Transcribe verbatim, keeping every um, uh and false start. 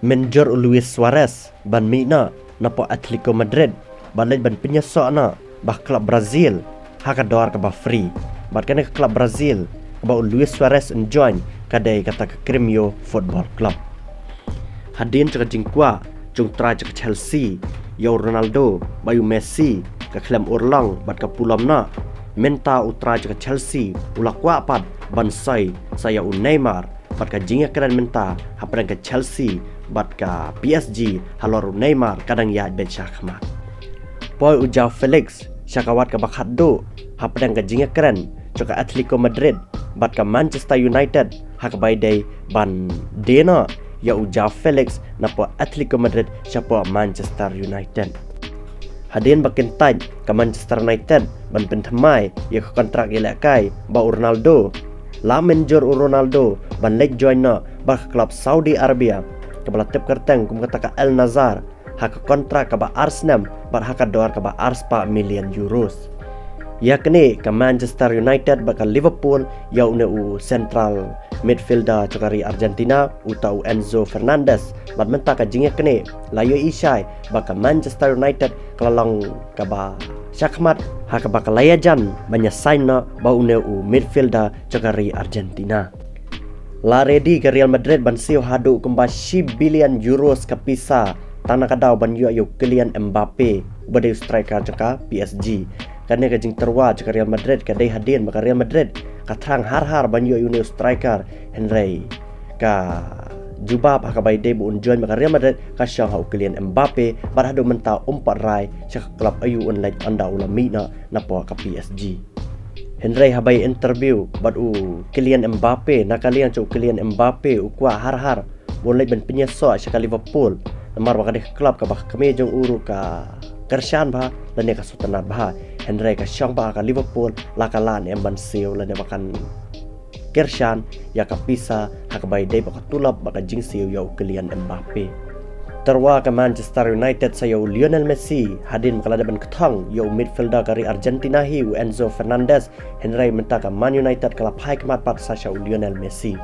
Mynjur u Luis Suarez ban mih noh napoh Atletico Madrid, ban leit ban pynïasoh noh bad ka klub Brazil ha ka dor kaba free. Bad kane ka klub Brazil kaba u Luis Suarez un join ka dei kata ka Gremio Football Club. Hadien jong ka jingkwah jong u trai jong ka Chelsea ïa u Ronaldo bad ïa u Messi ka khlem urlong bad ka pulom noh, mynta u trai jong ka Chelsea u la kwah pat ban soi sa ïa u Neymar, bad ka jingïakren mynta hapdeng ka Chelsea bad ka P S G halor u Neymar ka dang ïaid beit shakhmat. Poi u Joao Felix sha ka wad kaba khatduh hapdeng ka jingïakren jong ka Atletico Madrid bad ka Manchester United ha kaba ïadei ban die noh ïa u Joao Felix napoh Atletico Madrid shapoh Manchester United. Hadien ba kyntait ka Manchester United ban pynthymmai ïa ka kontrak ïalehkai bad u Ronaldo, la mynjur u Ronaldo ban leit join noh bad ka klub Saudi Arabia kaba la tip kyrteng kum kata ka Al Nassr ha ka kontrak kaba ar snem bad ha ka dor kaba ar spah million euros. Ïaknieh ka Manchester United bad ka Liverpool ïa une u central midfielder jong ka ri Argentina, uta u Enzo Fernandez, bad mynta ka jingïaknieh la ïohi shai ba ka Manchester United ka la long kaba shakhmat ha kaba ka la ïajan ban ïasain noh bad une u midfielder jong ka ri Argentina. La ready ka Real Madrid ban siew haduh kumba shi billion euros ka pisa tang na ka daw ban ïoh ïa u Kylian Mbappe uba dei u striker jong ka P S G. Kane ka jingtyrwa jong ka Real Madrid ka dei hadien ba ka Real Madrid ka thrang har har ban ïoh ïa une u striker, hynrei ka jubab ha kaba ïadei ba un join bad ka Real Madrid ka shong ha u Kylian Mbappe, bad haduh mynta um pat rai sha ka klub aïu un leit ynda u la mih noh napoh ka P S G. Hynrei haba ïa interview bad u Kylian Mbappe, na ka liang jong u Kylian Mbappe u kwah har har ba un leit ban pynïasoh sha ka Liverpool, namar ba ka dei ka klub kaba ka kmie jong u ruh ka kyrshan bha lane ka sngewtynnat bha. Hynrei ka shong bha ha ka Liverpool, la ka lah ne em ban siew lane ba kan kyrshan ïa ka pisa ha kaba ïadei bad ka tulop bad ka jingsiew ïa u Kylian Mbappe. Tyrwa ka Manchester United sa ïa u Lionel Messi hadien ba ka la dep ban kthong ïa u midfielder ka ri Argentina hi u Enzo Fernandez, hynrei mynta ka Man United ka la phai khmat pat sa sha u Lionel Messi.